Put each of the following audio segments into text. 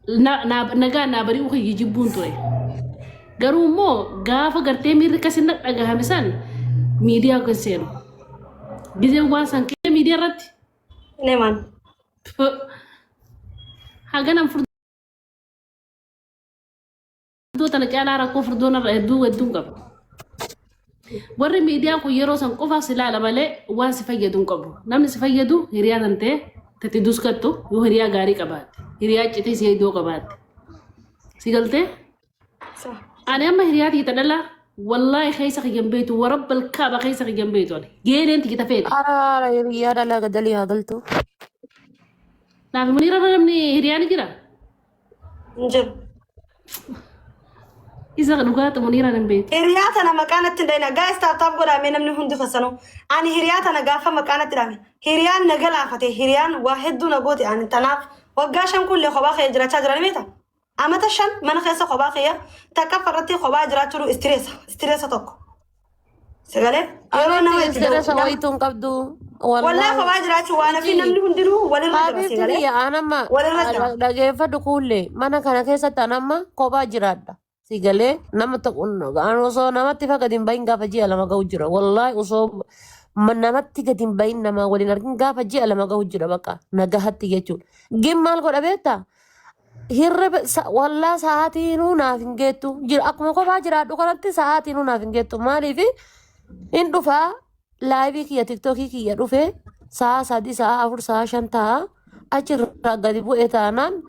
Nagaa naa bari'uu kiyya jibbuun ture. Garuu immoo gaafa gartee miirri akkasii na dhagahame san miidiyaa kan seenu. Gizeen waan san kee miidiyaa irratti Neman. haganan furdoo tana caalaa rakkoo furdoon irra hedduu hedduun qaba. Warri miidiyaa kun yeroo san qofa si ilaala malee waan si fayyadu hin qabu. Namni si fayyadu hiriyaa tan ta'e tatti duskattu yoo hiriyaa gaarii qabaatte hiriyaa citee si iddoo qabaatte. Si galtee? Ani amma hiriyaa tiyya dhala wallaahi keessa kiyya hin beektu warabbal kaaba keessa kiyya hin beektu ani. Geeleen tiyya tafeeti. Araara hiriyaa dhalaa gadalii haa galtu. Naaf muniira namni hiriyaa ni jira. Hin jiru. Isa dhugaa muniiraan hin beektu. Hiriyaa tana maqaa natti hin dhahina. Guys, tap tap godhaa namni hundi keessanuu. Ani hiriyaa tana gaafa maqaa natti dhahame. Hiriyaan na galaafate. Hiriyaan waa hedduu na goote. Ani tanaaf waggaa 5 kullee kophaa kiyya jiraachaa jira ni beektaa? Amata 5 mana keessa kophaa kiyya takka farratti kophaa jiraachuun stress. Stress tokko. Sagalee yeroo nama Ametti itti da'u stress nama wayituu hin qabdu. Wallaahi Wallaahi. kophaa jiraachuu waan hafi Iji. namni hundinuu walirra jira Habiibti sagalee kiyya anamma walirra jira. dhageeffadhu kuullee mana kana keessatti anamma kophaa jiraadha. Si galee nama tokko an osoo namatti fa gadi hin bahin gaafa ji'a 2 ga'u jira. Wallaahi osoo namatti gadi hin bahin namaa waliin argin gaafa ji'a 2 ga'u jira bakka nagahatti jechuudha. Gin maal godha beektaa? Hirriba wallaa sa'aatiinuu naaf hin geettu. Jira akkuma kophaa jiraadhu kanatti sa'aatiinuu naaf hin geettu. Maaliif hin dhufaa laayivii kiyya tiktookii kiyya dhufe sa'a 3 sa'a 4 sa'a 5 ta'a achirraa gadi bu'e taanaan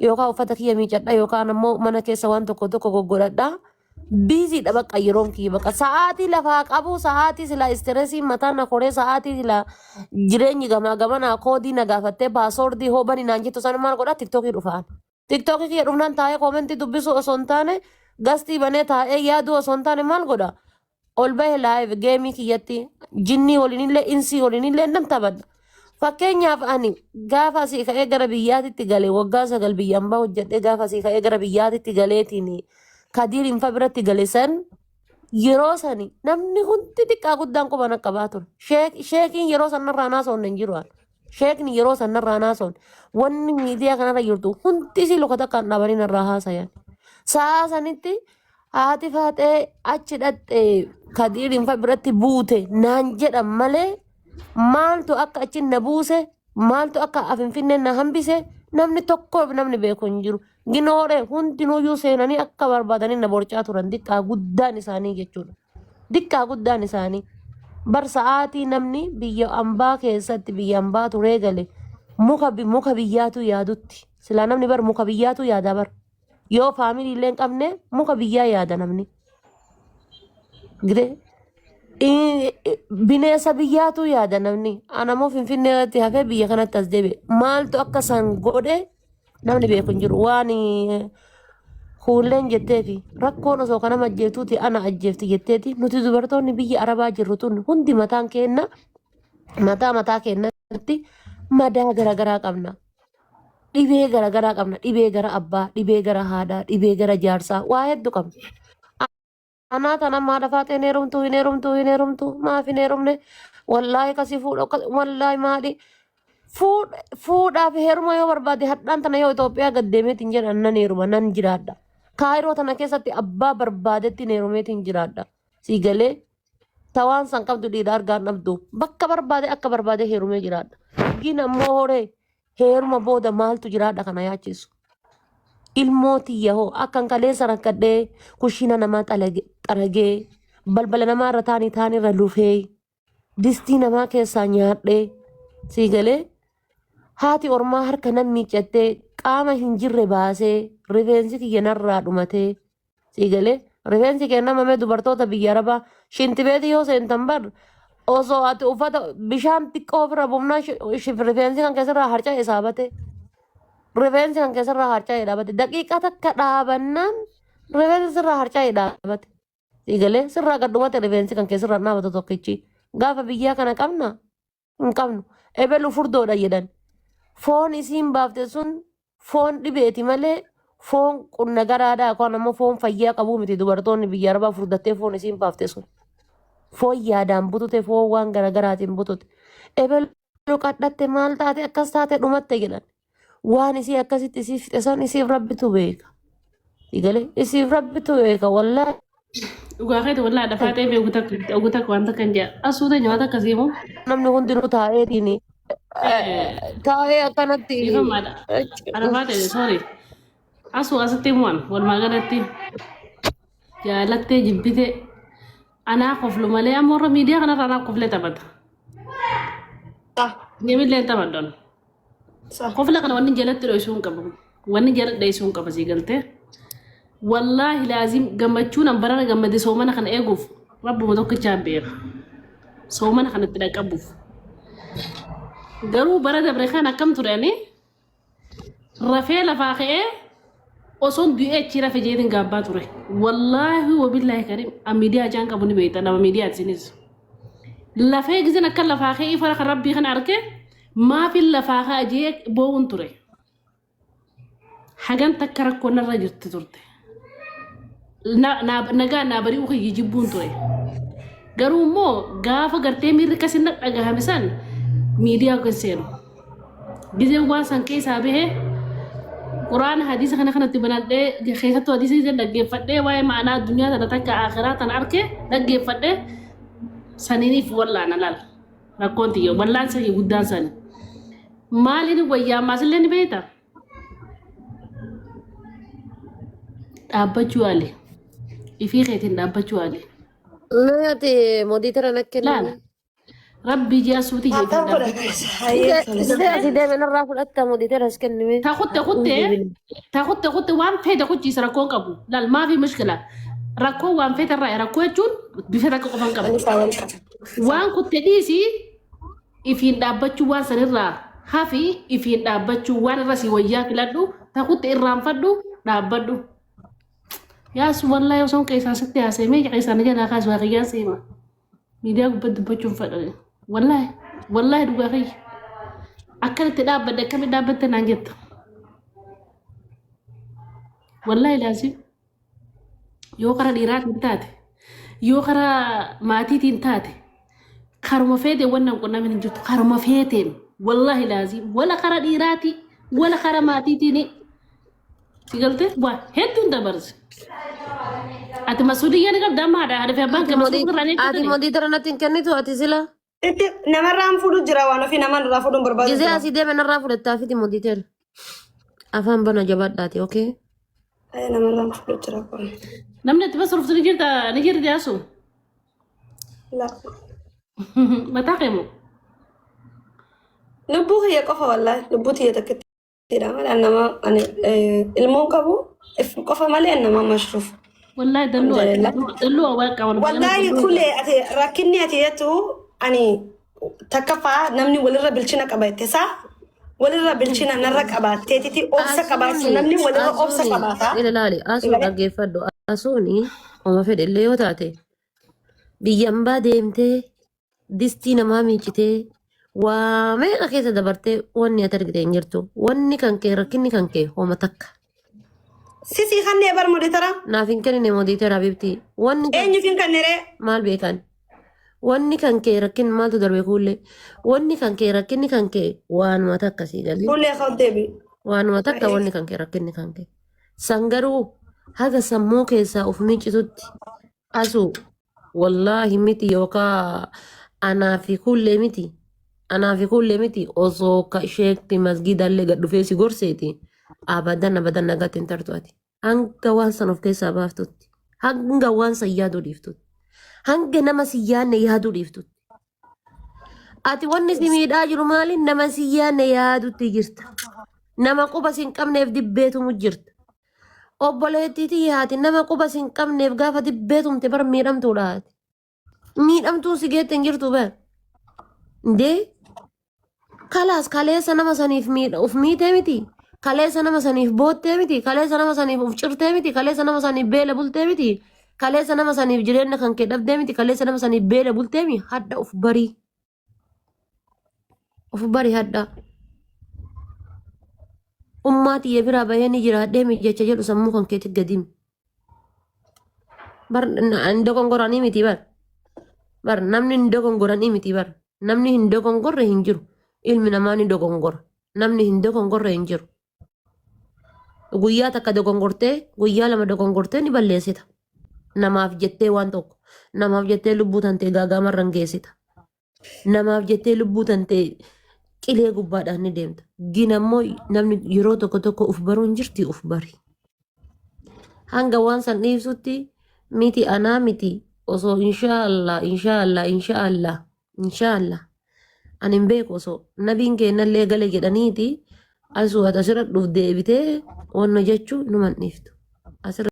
yookaan uffata kiyya miicadha yookaan ammoo mana keessa waan tokko tokko goggodhadha. Biiziidha bakka yeroon kiyya bakka sa'aatii lafaa qabu sa'aatii silaa istireesii mataa na koree sa'aatii silaa jireenyi gamaa gamanaa koodii na gaafattee paasoordii hoobanii naan jettu sana maal godhaa tiktookii dhufaan. Tiktookii kiyya dhufnaan taa'ee koomentii dubbisuu osoo hin taane gastii banee taa'ee yaaduu osoo hin taane maal godha ol bahe live geemii kiyyatti jinnii waliinillee insii waliinillee nan taphadha. Fakkeenyaaf ani gaafa asii ka'ee gara biyyaatitti gale waggaa 9 biyya ambaa hojjedhee gaafa asii ka'ee gara biyyaatitti galeetiin kadiir hinfa biratti gale san yeroo sani namni hundi xiqqaa guddaan quba na qabaa ture. Sheekiin yeroo san narraa naasoo hin jiru. Sheekni yeroo san narraa naasoon wanni miidiyaa kanarra jirtu hundi isii luka takkaan dhaabanii narraa haasayan. Sa'aa sanitti haati faaxee achi dhaqxe kadiiriin fa biratti buute naan jedhan malee maaltu akka achi na buuse maaltu akka finfinneen na hambise namni tokko namni beeku hin jiru. Ginooree hundinuyyuu seenanii akka barbaadanii na borcaa turan diqqaa guddaan isaanii jechuudha. Diqqaa guddaan isaanii. Bar sa'aatii namni biyya ambaa keessatti biyya ambaa turee gale muka muka biyyaatu yaadutti. Silaa namni bar muka biyyaatu yaada bar. Yoo faamilii illee hin qabne muka biyyaa yaada namni. Gire bineensa biyyaatu yaada namni. Anamoo Finfinnee irratti hafee biyya kanatti as deebi'e. Maaltu akka san godhe namni beeku hin jiru. Waan kuulleen jetteefi rakkoon osoo kanama ajjeeftuuti ana ajjeefti jetteeti nuti dubartoonni biyya arabaa jirru tun hundi mataan keenna mataa mataa keennatti madaa garaagaraa qabna. Dhibee garaagaraa qabna. Dhibee gara abbaa, dhibee gara haadhaa, dhibee gara jaarsaa waa hedduu qabna. Anaa tana amma haadha faaxee hin heerumtu hin heerumtu hin heerumtu maaf hin heerumne wallaahi kasi fuudha wallaahi maali fuudhaaf heeruma yoo barbaade hadhaan tana yoo Itoophiyaa gad deemeetiin jedhan nan heeruma nan jiraadha. Kaayiroo tana keessatti abbaa barbaadetti hin heerumeetiin jiraadha. Sii galee tawaan san qabdu dhiira argaan dhabdu bakka barbaade akka barbaade heerumee jiraadha. Gin ammoo horee heeruma booda maaltu jiraadha kana yaachisu. Ilmoo tiyya hoo akkan kaleessa rakkadhee kushiina namaa xaragee balbala namaa irra taanii taan irra lufee distii namaa keessaa nyaadhee sii galee haati ormaa harka nan miiccattee qaama hin jirre baasee rifeensi kiyya narraa dhumatee Sii galee rifeensi kee nama mee dubartoota biyya arabaa shintibeetii yoo seentan bar osoo ati uffata bishaan xiqqoo ofirra buufnaan rifeensi kan keessarraa harca'e saabate rifeensi kan keessarraa harca'e dhaabate daqiiqaa takka dhaabannaan rifeensi sirraa harca'e dhaabate sii galee sirraa gad dhumate rifeensi kan keessarraa dhaabatu tokkichi gaafa biyyaa kana qabna hin qabnu. Ebelu furdoodha jedhan. Foon isiin baafte sun foon dhibeeti malee foon qunna garaadhaa yookaan ammoo foon fayyaa qabuu miti dubartoonni biyya arabaa furdattee foon isiin baafte sun. Foon yaadaan butute foon waan garaagaraatiin butute. Ebelu qadhatte maal taate akkas taate dhumatte jedhan. Waan isii akkasitti isii fixe san isiif rabbitu beeka. Sigalee isiif rabbitu beeka wallaahi. Dhugaa keeti wallaahi lafaa ta'e beeku takka ogu takka waan takka hin jaa. Asuu ta'e nyaata akkasii moo? Namni hundinuu taa'eetiin taa'ee akkanatti. Dhiifamaadha. Arafaa ta'e sorry. Asuu asitti himuan walumaa galatti jaalattee jibbitee anaa koflu malee amma warra miidiyaa kanarra anaa koflee taphata. Deemillee hin taphadhan. Kofla kana wanni jalatti dho'isuu hin qabu. Wanni jala dho'isuu hin qaba sii galtee. Wallaahi laazim gammachuun an barana gammade soomana kana eeguuf rabbuma tokkichaan beeka. Soomana kana itti dhaqqabuuf. Garuu bara dabre kan akkam ture ani rafee lafaa ka'ee osoon du'ee achii rafe jeetiin gaabbaa ture. Wallaahi wabillaahi karim an miidiyaa jaan qabu ni beekta nama miidiyaa isinis. Lafee gizeen akka lafaa ka'ee ifa kan rabbii kana arke maafin lafaa ka'a jee boo'uun ture. Hagan takka rakkoo narra jirti turte. Nagaa naa bari'uu kiyya jibbuun ture. Garuu immoo gaafa gartee miirri akkasii na dhagahame san miidiyaa kan seenu. Gizeen waan san keessaa bahee quraana hadiisa kana kanatti banadhee keessattuu hadiisa isa dhaggeeffadhee waa'ee ma'anaa addunyaa tana takka akhiraa tana arke dhaggeeffadhee saniiniif wallaana laal. Rakkoon tiyya wallaan sanii guddaan sani. Maaliin wayyaa ammaas illee ni beekta? Dhaabbachuu yaali. Ifii keetiin dhaabbachuu yaali. Ati moditara na Laala. kenname. Rabbii ji'a suuti Tap jeetiin tap godha dhaabbachuu guys. yaali. Hayyee tole. Gisee asii deeme narraa fudhatta moditara as kennime. Ta kutte kutte ta kutte kutte waan feete kuchiisa rakkoo hin qabu. Laal maafi mushkila. Rakkoo waan feete irraa rakkoo jechuun bifa takka qofa hin qabdu. Ani isaa wal qaba. Waan kutte dhiisii ifiin dhaabbachuu waan sanirraa hafi ifiin dhaabbachuu waan irra si wayyaa filadhu ta kutte irraanfadhu dhaabbadhu. Yaas wallaahi osoon keessaa sitti haasa'e mee keessaa na jalaa kaas waa kiyyaan siima. Miidiyaa gubbatti dubbachuun fedhan. Wallaahi wallaahi dhugaa kiyya. Akkanatti dhaabbadhe akkamitti dhaabbatte naan jetta. Wallaahi laazim yoo karaa dhiiraatiin taate yoo karaa maatiitiin taate karuma feeteen wannan qunnamin hin jirtu karuma feeteen wallaahi laazim wala karaa dhiiraatii wala karaa maatiitiin si galte waa hedduun dabarse. Ati masuuliyyaa ni qabda amma haadha haadha fi abbaan Ati kee modii masuulii irraa ni ati eeggatani. moditara natti hin kennitu ati sila. Itti namarraan fuudhu jira waan ofii namarraa fuudhuun barbaadu Gisee jira. asii deeme narraa fudhattaa fiti moditara. Afaan bana jabaadhaati okay. Namarraan fuudhu jira kun. Namni itti masruuftu ni jirta ni jirti asu. La. Mataa kee moo? Lubbuu kiyya qofa wallaahi lubbuu tiyya takkittidha malee an nama ani ilmoon qabu if qofa malee an nama mashruuf. Wallaahi dalluu ati Alhamdulillah. dalluu waan qaban Wallaahi kulee ati rakkinni ati jettu ani takkaffaa namni walirra bilchina qaba jette isaa walirra bilchina narra qabaatteetiti obsa qabaachuu Asuuni namni walirra obsa asuuni qabaata. ilaali asuu Galee? dhaggeeffadhu asuuni oma fedhe illee yoo taate biyya ambaa deemtee distii namaa miicitee waa meeqa keessa dabartee wanni ati argite hin jirtu wanni kan kee rakkinni kan kee homa takka Sisii kannee bar moditara naaf hin kennine moditara habibti wanni kan eenyuuf hin kanneree maal beekan wanni kan kee rakkin maaltu darbe kuullee wanni kan kee rakkinni kan kee waanuma takka sii galee kuullee ka'u deebi. waanuma takka wanni kan kee rakkinni kan kee san garuu haga sammuu keessaa of miicitutti asu wallaahi miti yookaa anaa fi kuullee miti anaa fi kuullee miti osoo ka sheekti masgiidallee gad dhufee si gorseeti abadan abadan nagaatti hin tartu ati hanga waan san of keessaa baaftutti hanga waan san yaaduu dhiiftutti hanga nama si yaadne yaaduu dhiiftutti ati wanni si miidhaa jiru maali nama si yaadne yaadutti jirta nama quba si hin qabneef dibbeetumu jirta obboleettiitii haati nama quba si hin qabneef gaafa dibbeetumte bar miidhamtuudha haati miidhamtuun si geette hin jirtu bar ndee kalaas kaleessa nama saniif miidha of miitee miti kaleessa nama saniif boottee miti kaleessa nama saniif of cirtee miti kaleessa nama saniif beela bultee miti kaleessa nama saniif jireenya kan kee dhabdee miti kaleessa nama saniif beela bultee miti hadha of barii of bari hadha ummaa tiyya biraa bahee ni jiraadhee miti jecha jedhu sammuu kan keetti gadimi bar hin dogongoranii miti bar bar namni hin dogongoranii miti bar namni hin dogongorre hin jiru ilmi namaa ni dogongora namni hin dogongorre hin jiru. Guyyaa takka dogongortee guyyaa lama dogongortee ni balleessita. Namaaf jettee waan tokko namaaf jettee lubbuu tantee gaagaamarra hin geessita. Namaaf jettee lubbuu tantee qilee gubbaadhaan ni deemta. Gin ammoo namni yeroo tokko tokko uf baruun jirti uf bari. Hanga waan san dhiibsutti miti anaa miti osoo inshaallah inshaallah inshaallah inshaallah ani hin beeku osoo nabiin keennallee gale jedhaniiti asuu ati asirra dhuf deebitee wanna jechuu numan dhiiftu. Asirra